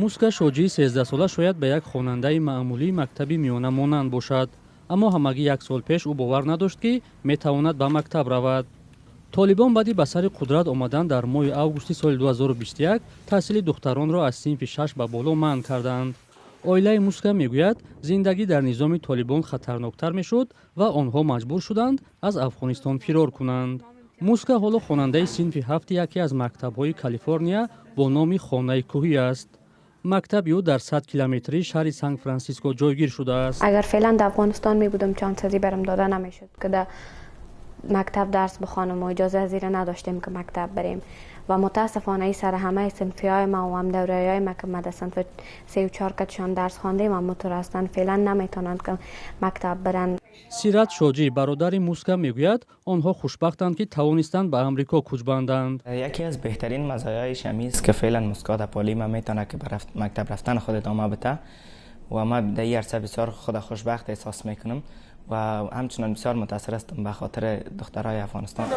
Муска Шоҷии 13сола шояд ба як хонандаи маъмулии мактаби миёна монанд бошад, аммо ҳамагӣ як сол пеш ӯ бовар надошт, ки метавонад ба мактаб равад. Толибон баъди ба сари қудрат омадан дар моҳи августи соли 2021 таҳсили духтаронро аз синфи шаш ба боло манъ карданд. Оилаи Муска мегӯяд, зиндагӣ дар низоми Толибон хатарноктар мешуд ва онҳо маҷбур шуданд аз Афғонистон фирор кунанд. Муска ҳоло хонандаи синфи ҳафти яке аз мактабҳои Калифорния бо номи Хонаи кӯҳӣ аст. Мактаби ӯ дар 100 километрии шаҳри Сан Франсиско ҷойгир шудааст. اگر فعلا در افغانستان می بودم، چانس ازی برم داده نمیشد که در مکتب درس بخوانم و اجازه ازی ره نداشتیم که مکتب بریم و متاسفانه ای سر همه صنفی های ما و هم دوره های ما که ما در صنف سه و چهار کتشان درس خواندیم و مطور هستند، فعلا نمیتونند که مکتب برن. Сират Шоҷӣ, бародари Муска, мегӯяд, онҳо хушбахтанд, ки тавонистанд ба Амрико кӯч банданд. یکی از بهترین مزایایش همی است که فعلا مسکا در پالی ما میتونه که به مکتب رفتن خود ادامه بده و ما در این عرصه بسیار خود خوشبخت احساس میکنم و همچنان بسیار متاثر هستم به خاطر دخترای افغانستان.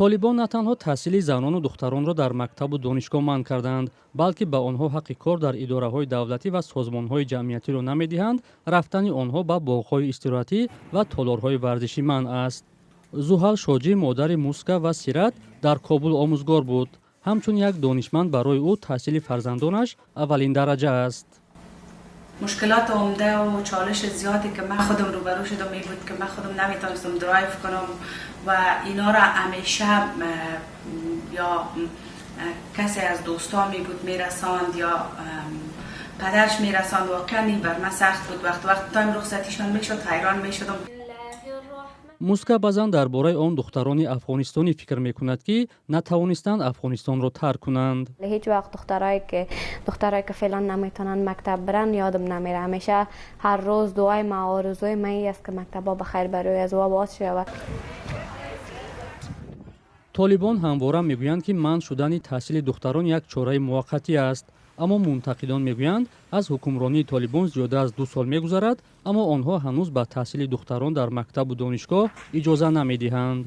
Толибон на танҳо таҳсили занону духтаронро дар мактабу донишгоҳ манъ карданд, балки ба онҳо ҳаққи кор дар идораҳои давлатӣ ва созмонҳои ҷамъиятиро намедиҳанд. Рафтани онҳо ба боғҳои истироҳатӣ ва толорҳои варзишӣ манъ аст. Зуҳал Шоҷӣ, модари Муска ва Сират, дар Кобул омӯзгор буд. Ҳамчун як донишманд, барои ӯ таҳсили фарзандонаш аввалин дараҷа аст. مشکلات عمده و چالش زیادی که من خودم روبرو شدم می بود که من خودم نمیتونستم درایو کنم و اینا را همیشه یا کسی از دوستان می بود میرساند یا پدرش میرساند. واقعا این بر من سخت بود. وقت وقت time رخصتیشان میشد، حیران میشدم. Муска баъзан дар бораи он духтарони афғонистонӣ фикр мекунад, ки натавонистанд Афғонистонро тарк кунанд. هیچ وقت دخترایی که فعلا نمیتونن مکتب برن یادم نمیره. همیشه هر روز دعای ما، آرزوی من ای است که مکتب بخیر برای از او باز شود. Толибон ҳамвора мегӯянд, ки манъ шудани таҳсили духтарон як чораи муваққатӣ аст, аммо мунтақидон мегӯянд, аз ҳукмронии Толибон зиёда аз 2 сол мегузарад, аммо онҳо ҳанӯз ба таҳсили духтарон дар мактабу донишгоҳ иҷоза намедиҳанд.